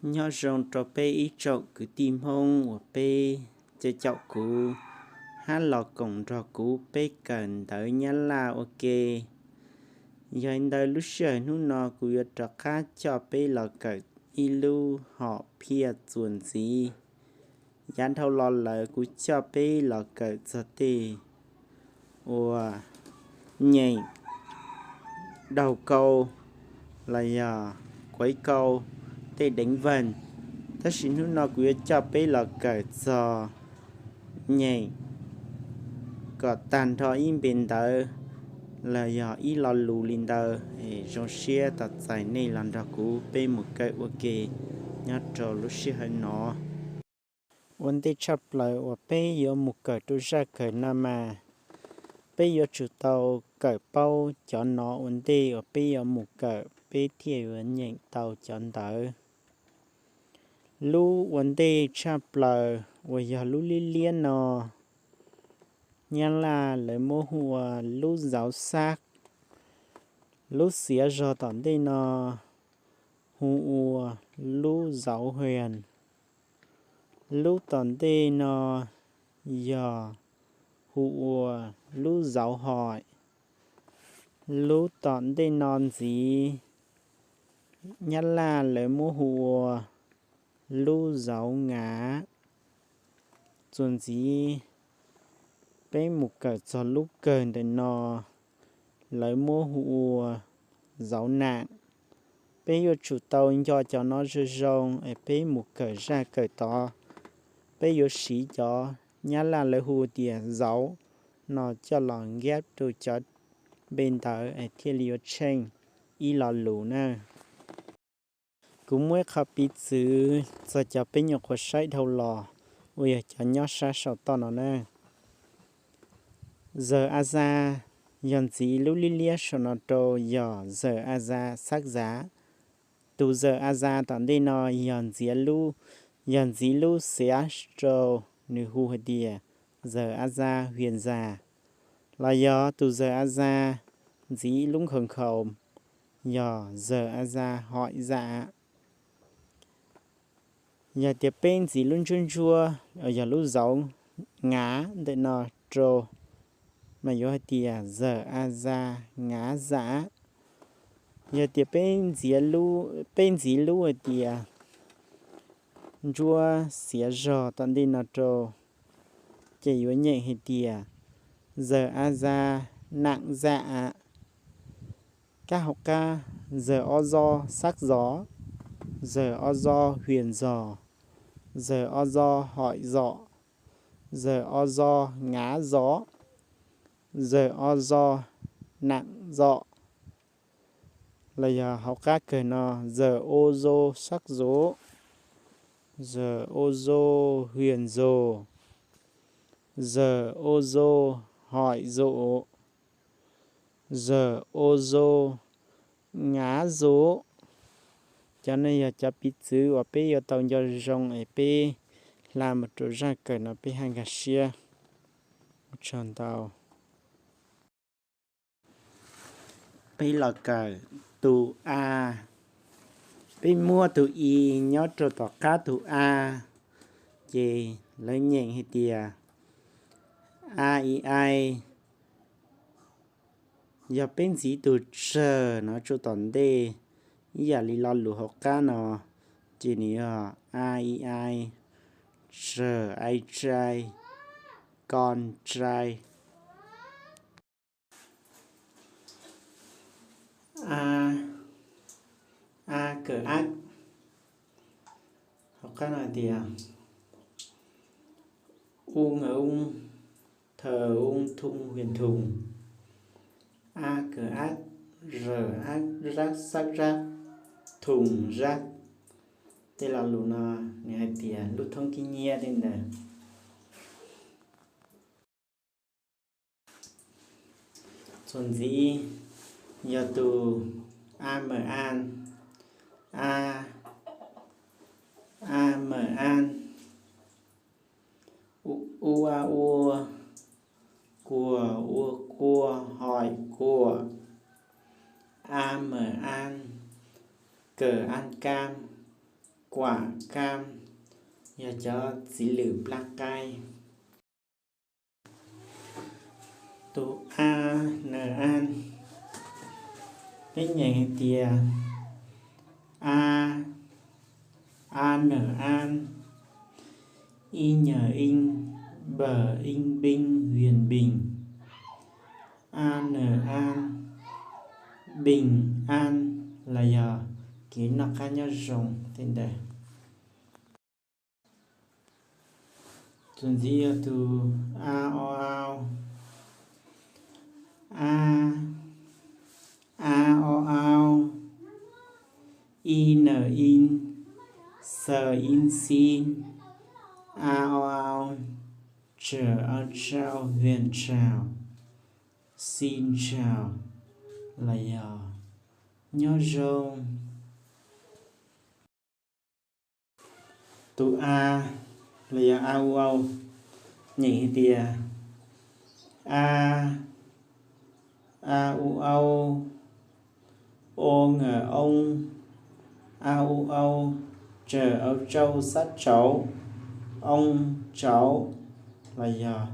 Nyob zoo rau peb ib tsoom kwv tij Hmoob uas peb caum caum kuv hab los koom nrog kuv peb kawm ntawv Nyab Laj ua ke. Yog li ntawd lub sij hawm hnub no kuv yuav rov qab coj peb los kawm ib lub hom phiaj txuas ntxiv. Yav dhau los lawm kuv coj peb los kawm txog tej uas nyeem daug kau los yog kuaiv kau tej deev vag. Tab sis hnub no kuv yuav coj peb los kawm txog nyeem kom tag nrho ib npe ntawv los yog ib lo lus li ntawd. Zoo siab tos txais nej los nrog kuv peb mus kawm ua ke nyob rau lub sij hawm no. Ua ntej tshaj plaws uas peb yuav mus kawm rau zaj kawm no mas peb yuav tsum tau kawm paub cov no ua ntej uas peb yuav mus kawm peb thiaj yuav nyeem tau cov ntawv. Lub ua ntej tshaj plaws uas yog lub liab liab no, Nyab Laj lawv muab hu ua lub zauv xab. Lub xiav zog tom ntej no hu ua lub zauv hias. Lub tom ntej no yog hu ua lub zauv hoim. Lub tom ntej no ntxiv, Nyab Laj lawv muab hu ua lub zauv ngav. Txuas ntxiv, peb mus kawm txog lub kawg ntawm no, lawv muab hu ua zauv nam. Peb yuav tsum tau nco cov no zoo zoo es peb mus kawm zaj kawm tod, peb yuav siv cov Nyab Laj lawv hu tias zauv no coj los nkab rau cov npe ntawv es thiaj li yuav tsheej ib lo lus na. Kuv muab ib qho piv txwv txog cov peb nyuam qhuav saib dhau los uas yog cov nyob sab saum toj no na. Zawg a za, yog ntxiv lub liab liab saum no rau yog zawg a za xab zav. Tus zawg a za tom ntej no yog ntxiv lub, yog ntxiv lub xiav rau, nws hu hais tias zawg a za hias zas, los yog tus zawg a za ntxiv lub nkhaus nkhaus yog zawg a za hoim zam. Yog tias peb ntxiv lub ntsuab ntsuab, yog lub zauv ngav ntawm no rau, mas yuav hais tias zawg a za ngav zam. Yog tias peb ntxiv lub, peb ntxiv lub hais tias ntsuab xiav zog tom ntej no rau, ces yuav nyeem hais tias zawg a za nam zam. Kab hauv qab, zawg o zo xab zos, zawg o zo hias zos, zawg o zo hoim zom, zawg o zo ngav zom, zawg o zo nam zom. Los yog hauv qab kawg no, zawg o zo xab zos, zawg o zo hias zos, zawg o zo hoim zom, zawg o zo ngav zom. Cov no yog cov piv txwv uas peb yuav tau nco zoo es peb hla mus rau zaj kawm no peb haj nkag siab. Ua tsaug ntau. Peb los kawm tus a. Peb muab tus i nyob rau tom qab tus a, ces lawv nyeem hais tias a i ai. Yog peb ntxiv tus tsawg no rau tom ntej, ib yam li lo lus hauv qab no, ces nws yog a i ai, tsawg ai tsai, kon tsai. A, a kawm ab. Hauv qab no hais tias u ngawg ung, thawg ung thung hias thung. A kawm ab, zawg ab zab xab zab, thung zab. Tej lo lus no nws hais tias lub thoob khib nyiab tej ntawd. Txuas ntxiv yog tus a mawm an, a, a mawm an, u a ua, kuam ua qua hoim kuam, a mawm an, kawm an kam, Kuam kam yog cov txiv lwm plab qaib. Tus a, na an, peb nyeem hais tias a, a na an, i nyam in, npam in, npin viam npim, a na an, npim an, los yog kev noj qab nyob zoo tej ntawd. Txuas ntxiv yog tus a o au, a, a o au, i na in, xa in xin, a o au, tsa a tsau, viam tsau, xin tsau, los yog nyob zoo. Tus a los yog a u au, nyeem hais tias a, a u au, o nga oo, a u au, tsa au tsau, xab tsauv, oo tsauv, los yog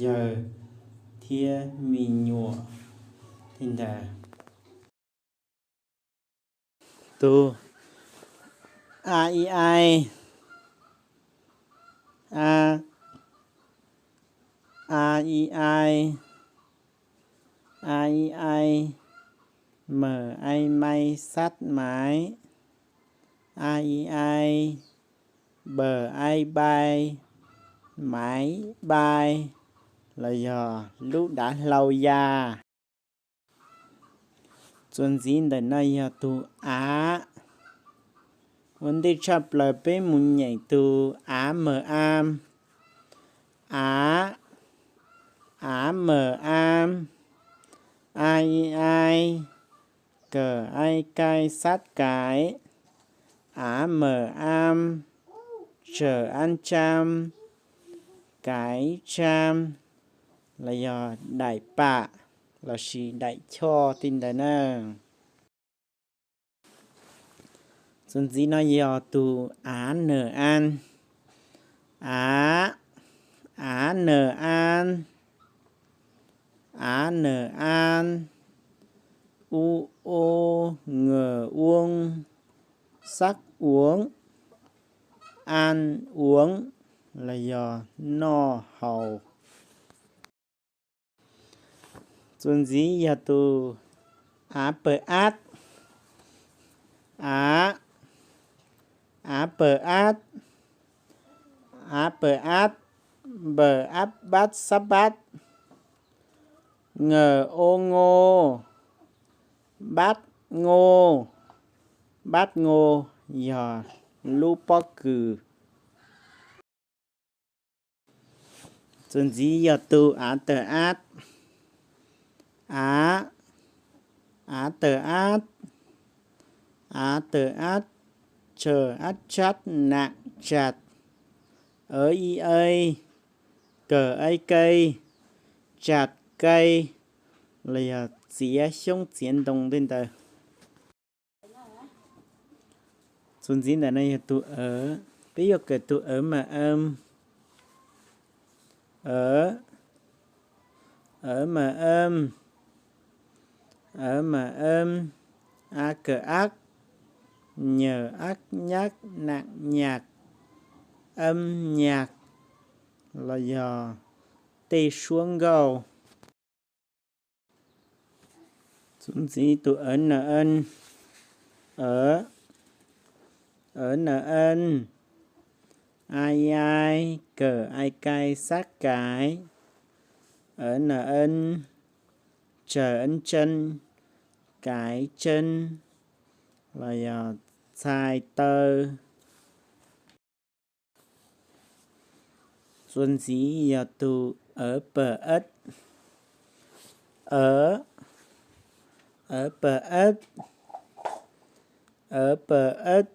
yawg thiab me nyuam li ntawd. Tus a i ai, a, a i ai, a i ai, mawm ai mai, xab maiv, a i ai, npawm ai npai, maiv npai, los yog lub dav hlau ya. Txuas ntxiv ntawm no yog tus a. Ua ntej tshaj plaws peb mus nyeem tus a mawm am, a, a mawm am, a i ai, kawm ai kai, xab kaiv, a mawm am, tsawm ab tsam, kaiv tsam, los yog daim pam lossis daim choj tej ntawd na. Txuas ntxiv no yog tus a na an, a, a na an, a na an, u o nga uoo, xab uoob, an uoob, los yog noj haus. Txuas ntxiv yog tus a pawg ab, a, a pawg ab, a pawg ab, npawm ab npab xab npab, nga o ngo, npab ngo, npab ngo, yog lub pob kws. Txuas ntxiv yog tus a tawg ab, a, a tawg ab, a tawg ab, tsawm ab tsab nam tsam, a i ai, kawm ai kai, tsam kai, los yog txiav xyoob txiav ntoo tej ntawd. Txuas ntxiv ntawm no yog tus a, peb yuav kawm tus a mas am, a, a mas am, a mas am, a kawm ab, nyawm ab nyab, nam nyam, am nyam, los yog tej suab nkauj. Txuas ntxiv tus a na an, a, a na an, a i ai, kawm ai kai xab kaiv, a na an, tsawm an tsan, kaiv tsan, los yog txhais taw. Txuas ntxiv yog tus a pawg ab, a, a pawg ab, a pawg ab,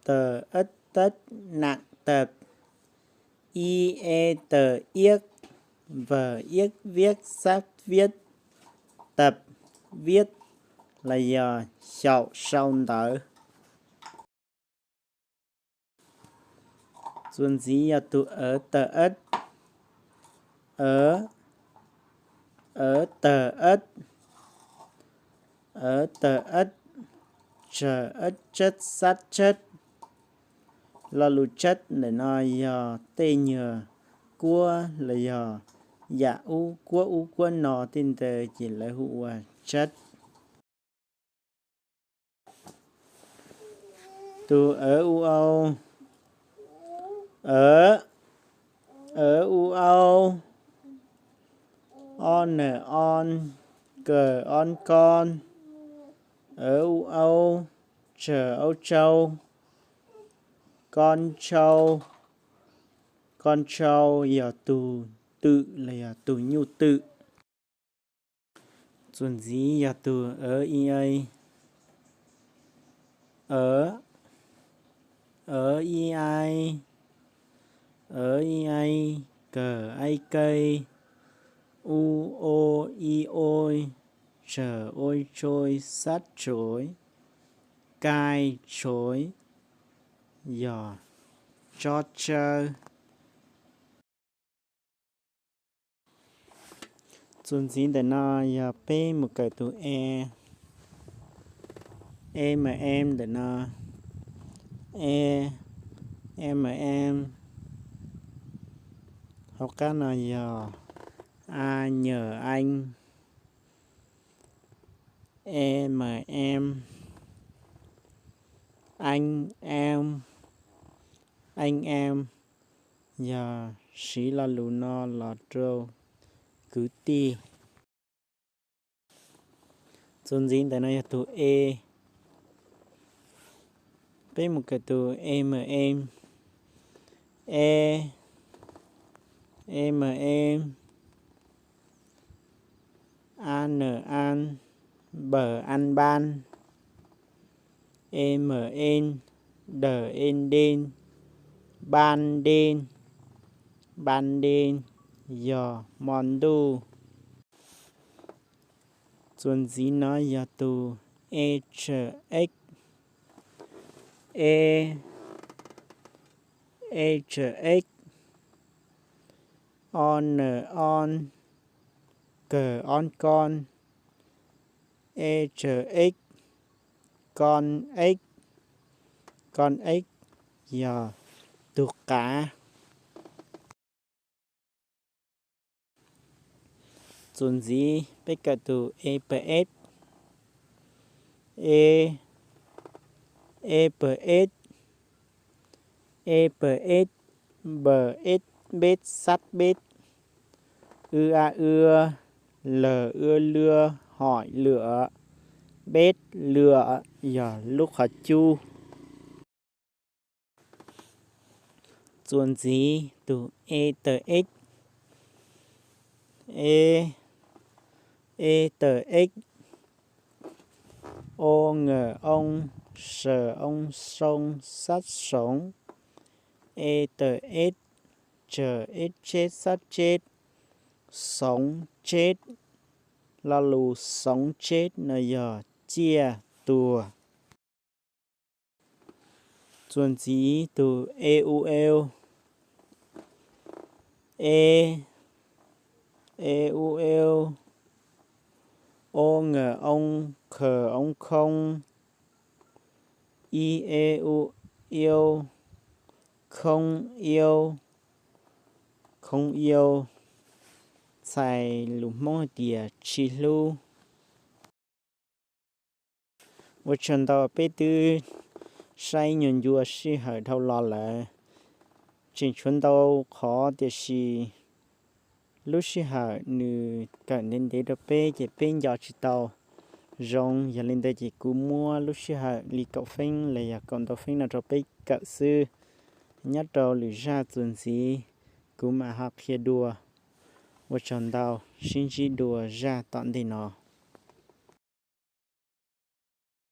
tawm ab tab nam tawm, i e tawm iab, vawm iab viab xab viab, tawm viab, los yog xyaum sau ntawv. Txuas ntxiv yog tus awv tawg ab, awv, awv tawg ab, awv tawg ab, tsawg ab tsab xab tsab. Lo lus tsab ntawm no yog tej nyuag kuab los yog yam ub kuab ub kuab no tej ntawd ces lawv hu ua tsab. Tus awv u au, awv, awv u au, o nawg on, kawg on kon, awv u au, tsawg aub tsau, kon tsau, kon tsau yog tus twm los yog tus nyuj twm. Txuas ntxiv yog tus awv i ai, awv, awv i ai, awv i ai, kawg ai kai, u o i oi, tsawg oi tsoi xab tsoi, kai tsoi yog tsob tsawb. Txuas ntxiv ntawm no yog peb mus kawm tus e, e m em ntawm no, e, e m em, hauv qab no yog a nyam a, e m em, a em, a em, yog siv lo lus no los rau kwv tij. Txuas ntxiv ntawm no yog tus e, peb mus kawm tus e m em, e, e m em, a n an, npawg an npan, e m en, dawg en den, npan den, npan den yog hmo ntuj. Txuas ntxiv no yog tus e tsawg x, e, e tsawg x, o n on, kawg on kon, e tsawg x, kon x, kon x yog tus qav. Txuas ntxiv peb kawm tus e p s, e, e p s, e p s, npawg eb npeb xab beb, w a w, lawg w lw, hom lwm, beb lwm yog lub qhov cub. Txuas ntxiv tus e tawg x, e, e tawg x, o ngawm oo, sawg oo soo, xab soov, e tawg s, tsawg eb tseb xab tseb, soov tseb. Lo lus soov tseb no yog ciaj tuag. Txuas ntxiv tus e u eu, e, e u eu, o ngawm oo, khawg oo khoo, i e u iau, khoob iau, khoob iau, txhais lus Hmoob hais tias tsis hlub. Ua tsaug ntau peb twb saib nyuag ncua sij hawm dhau los lawm. Tseem tshuav ntau qhov tiam sis lub sij hawm nws kawm ntev ntev rau peb ces peb nco tsis tau zoo, yog li ntawd ces kuv muab lub sij hawm li kaum feeb los yog kaum ntau feeb no rau peb kawm xwb. Nyob rau lwm zaj txuas ntxiv kuv mam ho qhia dua. Ua tsaug ntau, sib ntsib dua zaj tom ntej no.